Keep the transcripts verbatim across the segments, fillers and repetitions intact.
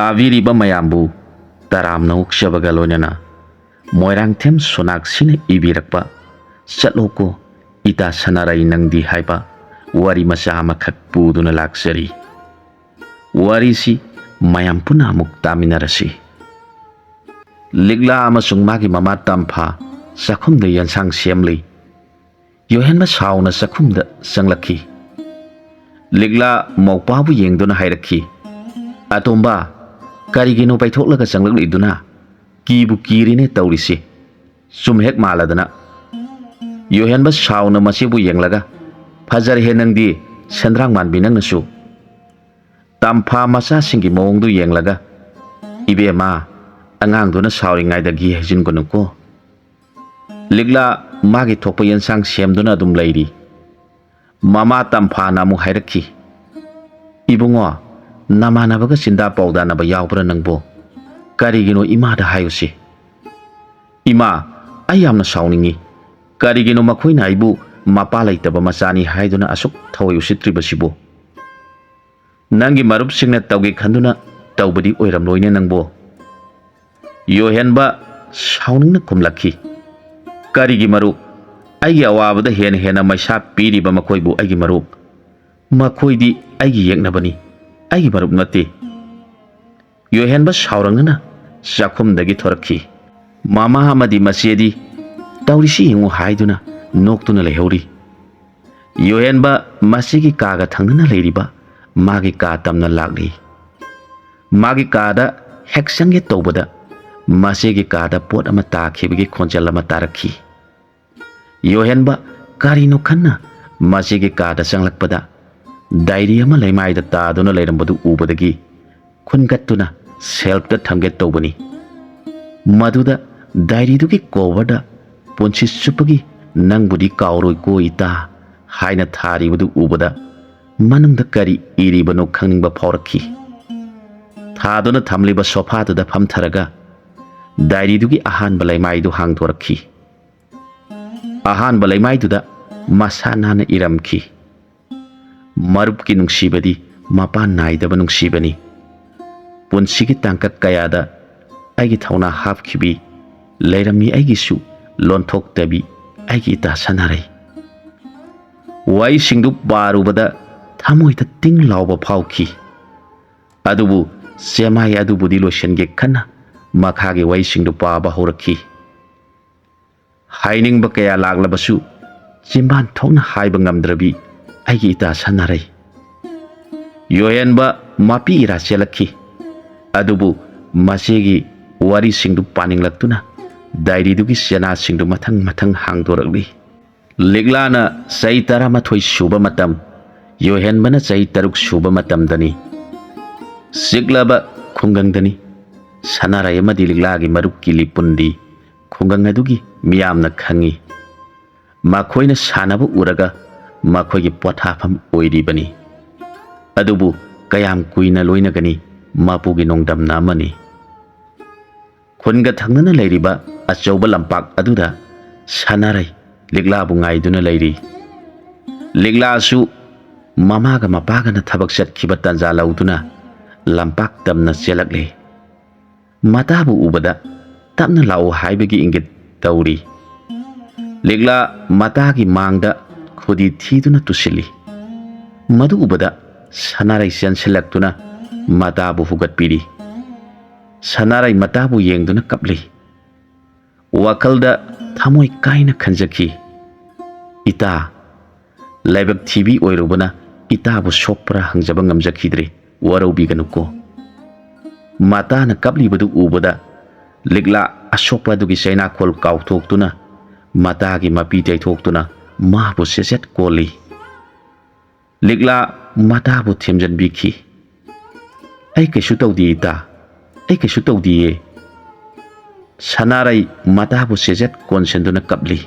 ꯇꯥꯕꯤꯔꯤꯕ ꯃꯌꯥꯝꯕꯨ ꯇꯔꯥꯝꯅ ꯑꯣꯛꯆꯕꯒ ꯂꯣꯏꯅꯅ ꯃꯣꯏꯔꯥꯡꯊꯦꯝ ꯁꯣꯅꯥꯛꯁꯤꯅ ꯏꯕꯤꯔꯛꯄ "ꯆꯠꯂꯣꯀꯣ ꯏꯇꯥ ꯁꯅꯥꯔꯩ ꯅꯪꯗꯤ" ꯍꯥꯏꯕ ꯋꯥꯔꯤ ꯃꯆꯥ ꯑꯃꯈꯛ ꯄꯨꯗꯨꯅ ꯂꯥꯛꯆꯔꯤ꯫ ꯋꯥꯔꯤꯁꯤ ꯃꯌꯥꯝ ꯄꯨꯟꯅ ꯑꯃꯨꯛ ꯇꯥꯃꯤꯟꯅꯔꯁꯤ꯫ ꯂꯤꯛꯂꯥ ꯑꯃꯁꯨꯡ ꯃꯥꯒꯤ ꯃꯃꯥ ꯇꯝꯐꯥ ꯆꯥꯛꯈꯨꯝꯗ ꯌꯦꯟꯁꯥꯡ ꯁꯦꯝꯂꯤ꯫ ꯌꯣꯍꯦꯟꯕ ꯁꯥꯎꯅ ꯆꯥꯛꯈꯨꯝꯗ ꯆꯪꯂꯛꯈꯤ꯫ ꯂꯤꯛꯂꯥ ꯃꯧꯄꯥꯕꯨ ꯌꯦꯡꯗꯨꯅ ꯍꯥꯏꯔꯛꯈꯤ, "ꯑꯇꯣꯝꯕ, ꯀꯔꯤꯒꯤꯅꯣ ꯄꯩꯊꯣꯛꯂꯒ ꯆꯪꯂꯛꯂꯤꯗꯨꯅ? ꯀꯤꯕꯨ ꯀꯤꯔꯤꯅꯦ ꯇꯧꯔꯤꯁꯤ꯫ ꯆꯨꯝ ꯍꯦꯛ ꯃꯥꯜꯂꯗꯅ꯫" ꯌꯣꯍꯦꯟꯕ ꯁꯥꯎꯅ ꯃꯆꯦꯕꯨ ꯌꯦꯡꯂꯒ, "ꯐꯖꯔꯦꯍꯦ ꯅꯪꯗꯤ, ꯁꯦꯟꯗ꯭ꯔꯥꯡ ꯃꯥꯟꯕꯤ ꯅꯪꯅꯁꯨ!" ꯇꯝꯐꯥ ꯃꯆꯥꯁꯤꯡꯒꯤ ꯃꯑꯣꯡꯗꯨ ꯌꯦꯡꯂꯒ, "ꯏꯕꯦꯝꯃ, ꯑꯉꯥꯡꯗꯨꯅ ꯁꯥꯎꯔꯤꯉꯩꯗ ꯘꯤ ꯍꯩꯖꯤꯟꯒꯅꯨꯀꯣ꯫ ꯂꯤꯛꯂꯥ ꯃꯥꯒꯤ ꯊꯣꯛꯄ ꯌꯦꯟꯁꯥꯡ ꯁꯦꯝꯗꯨꯅ ꯑꯗꯨꯝ ꯂꯩꯔꯤ꯫" ꯃꯃꯥ ꯇꯝꯐꯥꯅ ꯑꯃꯨꯛ ꯍꯥꯏꯔꯛꯈꯤ, "ꯏꯕꯨꯡꯉꯣ, ꯅꯃꯥꯟꯅꯕꯒ ꯆꯤꯟꯗꯥ ꯄꯥꯎꯗꯥꯅꯕ ꯌꯥꯎꯕ꯭ꯔꯥ ꯅꯪꯕꯣ? ꯀꯔꯤꯒꯤꯅꯣ ꯏꯃꯥꯗ ꯍꯥꯏꯌꯨꯁꯤ꯫" "ꯏꯃꯥ, ꯑꯩ ꯌꯥꯝꯅ ꯁꯥꯎꯅꯤꯡꯉꯤ꯫ ꯀꯔꯤꯒꯤꯅꯣ ꯃꯈꯣꯏꯅ ꯑꯩꯕꯨ ꯃꯄꯥ ꯂꯩꯇꯕ ꯃꯆꯥꯅꯤ ꯍꯥꯏꯗꯨꯅ ꯑꯁꯨꯛ ꯊꯋꯥꯏ ꯎꯁꯤꯠꯇ꯭ꯔꯤꯕꯁꯤꯕꯨ?" "ꯅꯪꯒꯤ ꯃꯔꯨꯞꯁꯤꯡꯅ ꯇꯧꯒꯦ ꯈꯟꯗꯨꯅ ꯇꯧꯕꯗꯤ ꯑꯣꯏꯔꯝꯂꯣꯏꯅꯦ ꯅꯪꯕꯣ?" ꯌꯣꯍꯦꯟꯕ ꯁꯥꯎꯅꯤꯡꯅ ꯈꯨꯝꯂꯛꯈꯤ, "ꯀꯔꯤꯒꯤ ꯃꯔꯨꯞ? ꯑꯩꯒꯤ ꯑꯋꯥꯕꯗ ꯍꯦꯟꯅ ꯍꯦꯟꯅ ꯃꯩꯁꯥ ꯄꯤꯔꯤꯕ ꯃꯈꯣꯏꯕꯨ ꯑꯩꯒꯤ ꯃꯔꯨꯞ? ꯃꯈꯣꯏꯗꯤ ꯑꯩꯒꯤ ꯌꯦꯛꯅꯕꯅꯤ, ꯑꯩꯒꯤ ꯃꯔꯨꯞ ꯅꯠꯇꯦ꯫" ꯌꯣꯍꯦꯟꯕ ꯁꯥꯎꯔꯪꯅꯅ ꯆꯥꯛꯈꯨꯝꯗꯒꯤ ꯊꯣꯔꯛꯈꯤ꯫ ꯃꯃꯥ ꯑꯃꯗꯤ ꯃꯆꯦꯗꯤ ꯇꯧꯔꯤꯁꯤ ꯌꯦꯡꯉꯨ ꯍꯥꯏꯗꯨꯅ ꯅꯣꯛꯇꯨꯅ ꯂꯩꯍꯧꯔꯤ꯫ ꯌꯣꯍꯦꯟꯕ ꯃꯆꯦꯒꯤ ꯀꯥꯒ ꯊꯪꯅꯅ ꯂꯩꯔꯤꯕ ꯃꯥꯒꯤ ꯀꯥ ꯇꯝꯅ ꯂꯥꯛꯂꯤ꯫ ꯃꯥꯒꯤ ꯀꯥꯗ ꯍꯦꯛ ꯆꯪꯒꯦ ꯇꯧꯕꯗ, ꯃꯆꯦꯒꯤ ꯀꯥꯗ ꯄꯣꯠ ꯑꯃ ꯇꯥꯈꯤꯕꯒꯤ ꯈꯣꯟꯖꯦꯜ ꯑꯃ ꯇꯥꯔꯛꯈꯤ꯫ ꯌꯣꯍꯦꯟꯕ ꯀꯔꯤꯅꯣ ꯈꯟꯅ ꯃꯆꯦꯒꯤ ꯀꯥꯗ ꯆꯪꯂꯛꯄꯗ, ꯗꯥꯏꯔꯤ ꯑꯃ ꯂꯩꯃꯥꯏꯗ ꯇꯥꯗꯨꯅ ꯂꯩꯔꯝꯕꯗꯨ ꯎꯕꯗꯒꯤ ꯈꯨꯟꯒꯠꯇꯨꯅ ꯁꯦꯜꯐꯇ ꯊꯝꯒꯦ ꯇꯧꯕꯅꯤ꯫ ꯃꯗꯨꯗ ꯗꯥꯏꯔꯤꯗꯨꯒꯤ ꯀꯣꯚꯔꯗ "ꯄꯨꯟꯁꯤ ꯆꯨꯞꯄꯒꯤ ꯅꯪꯕꯨꯗꯤ ꯀꯥꯎꯔꯣꯏꯀꯣ ꯏꯇꯥ" ꯍꯥꯏꯅ ꯊꯥꯔꯤꯕꯗꯨ ꯎꯕꯗ, ꯃꯅꯨꯡꯗ ꯀꯔꯤ ꯏꯔꯤꯕꯅꯣ ꯈꯪꯅꯤꯡꯕ ꯐꯥꯎꯔꯛꯈꯤ꯫ ꯊꯥꯗꯨꯅ ꯊꯝꯂꯤꯕ ꯁꯣꯐꯥꯗꯨꯗ ꯐꯝꯊꯔꯒ ꯗꯥꯏꯔꯤꯗꯨꯒꯤ ꯑꯍꯥꯟꯕ ꯂꯩꯃꯥꯏꯗꯨ ꯍꯥꯡꯗꯣꯔꯛꯈꯤ꯫ ꯑꯍꯥꯟꯕ ꯂꯩꯃꯥꯏꯗꯨꯗ ꯃꯁꯥ ꯅꯥꯟꯅ ꯏꯔꯝꯈꯤ, "ꯃꯔꯨꯞꯀꯤ ꯅꯨꯡꯁꯤꯕꯗꯤ ꯃꯄꯥꯟ ꯅꯥꯏꯗꯕ ꯅꯨꯡꯁꯤꯕꯅꯤ꯫ ꯄꯨꯟꯁꯤꯒꯤ ꯇꯥꯡꯀꯛ ꯀꯌꯥꯗ ꯑꯩꯒꯤ ꯊꯧꯅꯥ ꯍꯥꯞꯈꯤꯕꯤ, ꯂꯩꯔꯝꯃꯤ ꯑꯩꯒꯤꯁꯨ ꯂꯣꯟꯊꯣꯛꯇꯕꯤ ꯑꯩꯒꯤ ꯏꯇꯥ ꯁꯅꯥꯔꯩ꯫ ꯋꯥꯔꯤꯁꯤꯡꯗꯨ ꯄꯥꯔꯨꯕꯗ ꯊꯃꯣꯏꯗ ꯇꯤꯡ ꯂꯥꯎꯕ ꯐꯥꯎꯈꯤ꯫ ꯑꯗꯨꯕꯨ ꯆꯦꯃꯥꯏ ꯑꯗꯨꯕꯨꯗꯤ ꯂꯣꯏꯁꯤꯟꯒꯦ ꯈꯟꯅ ꯃꯈꯥꯒꯤ ꯋꯥꯔꯤꯁꯤꯡꯗꯨ ꯄꯥꯕ ꯍꯧꯔꯛꯈꯤ꯫ ꯍꯥꯏꯅꯤꯡꯕ ꯀꯌꯥ ꯂꯥꯛꯂꯕꯁꯨ ꯆꯤꯟꯕꯥꯟ ꯊꯣꯛꯅ ꯍꯥꯏꯕ ꯉꯝꯗ꯭ꯔꯕꯤ ꯑꯩꯒꯤ ꯏꯇꯥ ꯁꯅꯥꯔꯩ꯫ ꯌꯣꯍꯦꯟꯕ ꯃꯄꯤ ꯏꯔꯥ ꯆꯦꯜꯂꯛꯈꯤ꯫ ꯑꯗꯨꯕꯨ ꯃꯆꯦꯒꯤ ꯋꯥꯔꯤꯁꯤꯡꯗꯨ ꯄꯥꯅꯤꯡꯂꯛꯇꯨꯅ ꯗꯥꯏꯔꯤꯗꯨꯒꯤ ꯆꯦꯅꯥꯁꯤꯡꯗꯨ ꯃꯊꯪ ꯃꯊꯪ ꯍꯥꯡꯗꯣꯔꯛꯂꯤ꯫ ꯂꯤꯛꯂꯥꯅ ꯆꯍꯤ ꯇꯔꯥꯃꯥꯊꯣꯏ ꯁꯨꯕ ꯃꯇꯝ, ꯌꯣꯍꯦꯟꯕꯅ ꯆꯍꯤ ꯇꯔꯨꯛ ꯁꯨꯕ ꯃꯇꯝꯗꯅꯤ꯫ ꯆꯤꯛꯂꯕ ꯈꯨꯡꯒꯪꯗꯅꯤ꯫ ꯁꯅꯥꯔꯩ ꯑꯃꯗꯤ ꯂꯤꯛꯂꯥꯒꯤ ꯃꯔꯨꯞꯀꯤ ꯂꯤꯄꯨꯟꯗꯤ ꯈꯨꯡꯒꯪ ꯑꯗꯨꯒꯤ ꯃꯤꯌꯥꯝꯅ ꯈꯪꯏ꯫ ꯃꯈꯣꯏꯅ ꯁꯥꯟꯅꯕ ꯎꯔꯒ ꯃꯈꯣꯏꯒꯤ ꯄꯣꯊꯥꯐꯝ ꯑꯣꯏꯔꯤꯕꯅꯤ꯫ ꯑꯗꯨꯕꯨ ꯀꯌꯥꯝ ꯀꯨꯏꯅ ꯂꯣꯏꯅꯒꯅꯤ ꯃꯄꯨꯒꯤ ꯅꯣꯡꯗꯝꯅ ꯑꯃꯅꯤ꯫ ꯈꯨꯟꯒ ꯊꯪꯅꯅ ꯂꯩꯔꯤꯕ ꯑꯆꯧꯕ ꯂꯝꯄꯥꯛ ꯑꯗꯨꯗ ꯁꯅꯥꯔꯩ ꯂꯤꯛꯂꯥꯕꯨ ꯉꯥꯏꯗꯨꯅ ꯂꯩꯔꯤ꯫ ꯂꯤꯛꯂꯥꯁꯨ ꯃꯃꯥꯒ ꯃꯄꯥꯒꯅ ꯊꯕꯛ ꯆꯠꯈꯤꯕ ꯇꯥꯟꯖꯥ ꯂꯧꯗꯨꯅ ꯂꯝꯄꯥꯛ ꯇꯝꯅ ꯆꯦꯜꯂꯛꯂꯦ꯫ ꯃꯇꯥꯕꯨ ꯎꯕꯗ ꯇꯞꯅ ꯂꯥꯛꯎ ꯍꯥꯏꯕꯒꯤ ꯏꯪꯒꯤꯠ ꯇꯧꯔꯤ꯫ ꯂꯤꯛꯂꯥ ꯃꯇꯥꯒꯤ ꯃꯥꯡꯗ ꯈꯨꯗꯤ ꯊꯤꯗꯨꯅ ꯇꯨꯁꯤꯜꯂꯤ꯫ ꯃꯗꯨ ꯎꯕꯗ ꯁꯅꯥꯔꯩ ꯆꯦꯟꯁꯤꯜꯂꯛꯇꯨꯅ ꯃꯇꯥꯕꯨ ꯍꯨꯒꯠꯄꯤꯔꯤ꯫ ꯁꯅꯥꯔꯩ ꯃꯇꯥꯕꯨ ꯌꯦꯡꯗꯨꯅ ꯀꯞꯂꯤ꯫ ꯋꯥꯈꯜꯗ ꯊꯃꯣꯏ ꯀꯥꯏꯅ ꯈꯟꯖꯈꯤ, "ꯏꯇꯥ, ꯂꯥꯏꯕꯛ ꯊꯤꯕꯤ ꯑꯣꯏꯔꯨꯕꯅ ꯏꯇꯥꯕꯨ ꯁꯣꯛꯄ꯭ꯔꯥ ꯍꯪꯖꯕ ꯉꯝꯖꯈꯤꯗ꯭ꯔꯦ, ꯋꯥꯔꯧꯕꯤꯒꯅꯨꯀꯣ"꯫ ꯃꯇꯥꯅ ꯀꯞꯂꯤꯕꯗꯨ ꯎꯕꯗ ꯂꯤꯛꯂꯥ ꯑꯁꯣꯛꯄ ꯑꯗꯨꯒꯤ ꯆꯩꯅꯥꯈꯣꯜ ꯀꯥꯎꯊꯣꯛꯇꯨꯅ ꯃꯇꯥꯒꯤ ꯃꯄꯤ ꯇꯩꯊꯣꯛꯇꯨꯅ ꯃꯥꯕꯨ ꯆꯦꯆꯦꯠ ꯀꯣꯜꯂꯤ꯫ ꯂꯤꯛꯂꯥ ꯃꯇꯥꯕꯨ ꯊꯦꯝꯖꯤꯟꯕꯤꯈꯤ꯫ "ꯑꯩ ꯀꯩꯁꯨ ꯇꯧꯗꯤꯌꯦ ꯏꯇꯥ, ꯑꯩ ꯀꯩꯁꯨ ꯇꯧꯗꯤꯌꯦ"꯫ ꯁꯅꯥꯔꯩ ꯃꯇꯥꯕꯨ ꯆꯦꯖꯠ ꯀꯣꯟꯁꯤꯟꯗꯨꯅ ꯀꯞꯂꯤ꯫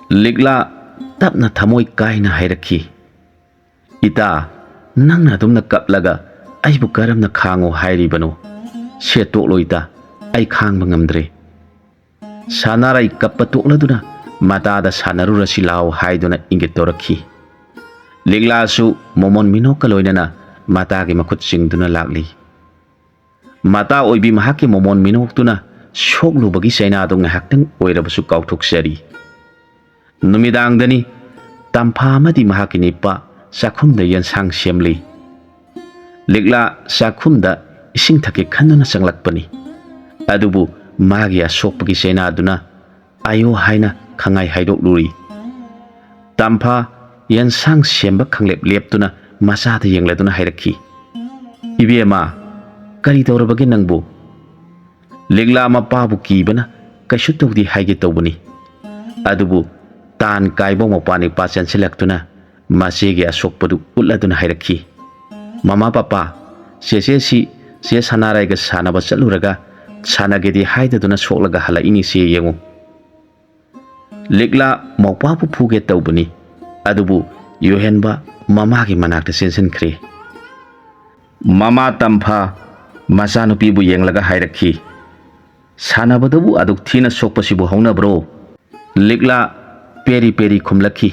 ꯂꯤꯛꯂꯥ ꯇꯞꯅ ꯊꯃꯣꯏ ꯀꯥꯏꯅ ꯍꯥꯏꯔꯛꯈꯤ, "ꯏꯇꯥ, ꯅꯪꯅ ꯑꯗꯨꯝꯅ ꯀꯞꯂꯒ ꯑꯩꯕꯨ ꯀꯔꯝꯅ ꯈꯥꯡꯉꯣ ꯍꯥꯏꯔꯤꯕꯅꯣ? ꯁꯦ ꯇꯣꯛꯂꯣ ꯏꯇꯥ, ꯑꯩ ꯈꯥꯡꯕ ꯉꯝꯗ꯭ꯔꯦ"꯫ ꯁꯥꯟꯅꯔꯩ ꯀꯞꯄ ꯇꯣꯛꯂꯗꯨꯅ ꯃꯇꯥꯗ "ꯁꯥꯟꯅꯔꯨꯔꯁꯤ ꯂꯥꯎ" ꯍꯥꯏꯗꯨꯅ ꯏꯪꯒꯤꯠ ꯇꯧꯔꯛꯈꯤ꯫ ꯂꯤꯛꯂꯥꯁꯨ ꯃꯣꯃꯣꯟ ꯃꯤꯅꯣꯛꯀ ꯂꯣꯏꯅꯅ ꯃꯇꯥꯒꯤ ꯃꯈꯨꯠ ꯆꯤꯡꯗꯨꯅ ꯂꯥꯛꯂꯤ꯫ ꯃꯇꯥ ꯑꯣꯏꯕꯤ ꯃꯍꯥꯛꯀꯤ ꯃꯃꯣꯟ ꯃꯤꯅꯣꯛꯇꯨꯅ ꯁꯣꯛꯂꯨꯕꯒꯤ ꯆꯩꯅꯥꯗꯨ ꯉꯥꯏꯍꯥꯛꯇꯪ ꯑꯣꯏꯔꯕꯁꯨ ꯀꯥꯎꯊꯣꯛꯆꯔꯤ꯫ ꯅꯨꯃꯤꯗꯥꯡꯗꯅꯤ ꯇꯝꯐꯥ ꯑꯃꯗꯤ ꯃꯍꯥꯛꯀꯤ ꯅꯤꯄꯥ ꯆꯥꯛꯈꯨꯝꯗ ꯌꯦꯟꯁꯥꯡ ꯁꯦꯝꯂꯤ꯫ ꯂꯤꯛꯂꯥ ꯆꯥꯛꯈꯨꯝꯗ ꯏꯁꯤꯡ ꯊꯛꯀꯦ ꯈꯟꯗꯨꯅ ꯆꯪꯂꯛꯄꯅꯤ꯫ ꯑꯗꯨꯕꯨ ꯃꯥꯒꯤ ꯑꯁꯣꯛꯄꯒꯤ ꯆꯩꯅꯥꯗꯨꯅ "ꯑꯥꯌꯣ" ꯍꯥꯏꯅ ꯈꯪꯍꯥꯏ ꯍꯥꯏꯗꯣꯛꯂꯨꯔꯤ꯫ ꯇꯝꯐꯥ ꯌꯦꯟꯁꯥꯡ ꯁꯦꯝꯕ ꯈꯪꯂꯦꯞ ꯂꯦꯞꯇꯨꯅ ꯃꯆꯥꯗ ꯌꯦꯡꯂꯗꯨꯅ ꯍꯥꯏꯔꯛꯈꯤ, "ꯏꯕꯦꯝꯃ, ꯀꯔꯤ ꯇꯧꯔꯕꯒꯦ ꯅꯪꯕꯨ?" ꯂꯤꯛꯂꯥ ꯃꯄꯥꯕꯨ ꯀꯤꯕꯅ ꯀꯩꯁꯨ ꯇꯧꯗꯦ ꯍꯥꯏꯒꯦ ꯇꯧꯕꯅꯤ꯫ ꯑꯗꯨꯕꯨ ꯇꯥꯟ ꯀꯥꯏꯕ ꯃꯄꯥ ꯅꯤꯄꯥ ꯆꯦꯟꯁꯤꯜꯂꯛꯇꯨꯅ ꯃꯆꯦꯒꯤ ꯑꯁꯣꯛꯄꯗꯨ ꯎꯠꯂꯗꯨꯅ ꯍꯥꯏꯔꯛꯈꯤ, "ꯃꯃꯥ ꯄꯄꯥ, ꯆꯦꯆꯦꯁꯤ ꯆꯦ ꯁꯅꯥꯔꯩꯒ ꯁꯥꯟꯅꯕ ꯆꯠꯂꯨꯔꯒ ꯁꯥꯟꯅꯒꯦꯗꯤ ꯍꯥꯏꯗꯗꯨꯅ ꯁꯣꯛꯂꯒ ꯍꯜꯂꯛꯏꯅꯤ ꯁꯦ ꯌꯦꯡꯉꯨ꯫" ꯂꯤꯛꯂꯥ ꯃꯧꯄꯥꯕꯨ ꯐꯨꯒꯦ ꯇꯧꯕꯅꯤ, ꯑꯗꯨꯕꯨ ꯌꯣꯍꯦꯟꯕ ꯃꯃꯥꯒꯤ ꯃꯅꯥꯛꯇ ꯆꯦꯟꯁꯤꯟꯈ꯭ꯔꯦ꯫ ꯃꯃꯥ ꯇꯝꯐꯥ ꯃꯆꯥꯅꯨꯄꯤꯕꯨ ꯌꯦꯡꯂꯒ ꯍꯥꯏꯔꯛꯈꯤ, "ꯁꯥꯟꯅꯕꯗꯕꯨ ꯑꯗꯨꯛ ꯊꯤꯅ ꯁꯣꯛꯄꯁꯤꯕꯨ ꯍꯧꯅꯕ꯭ꯔꯣ?" ꯂꯤꯛꯂꯥ ꯄꯦꯔꯤ ꯄꯦꯔꯤ ꯈꯨꯝꯂꯛꯈꯤ,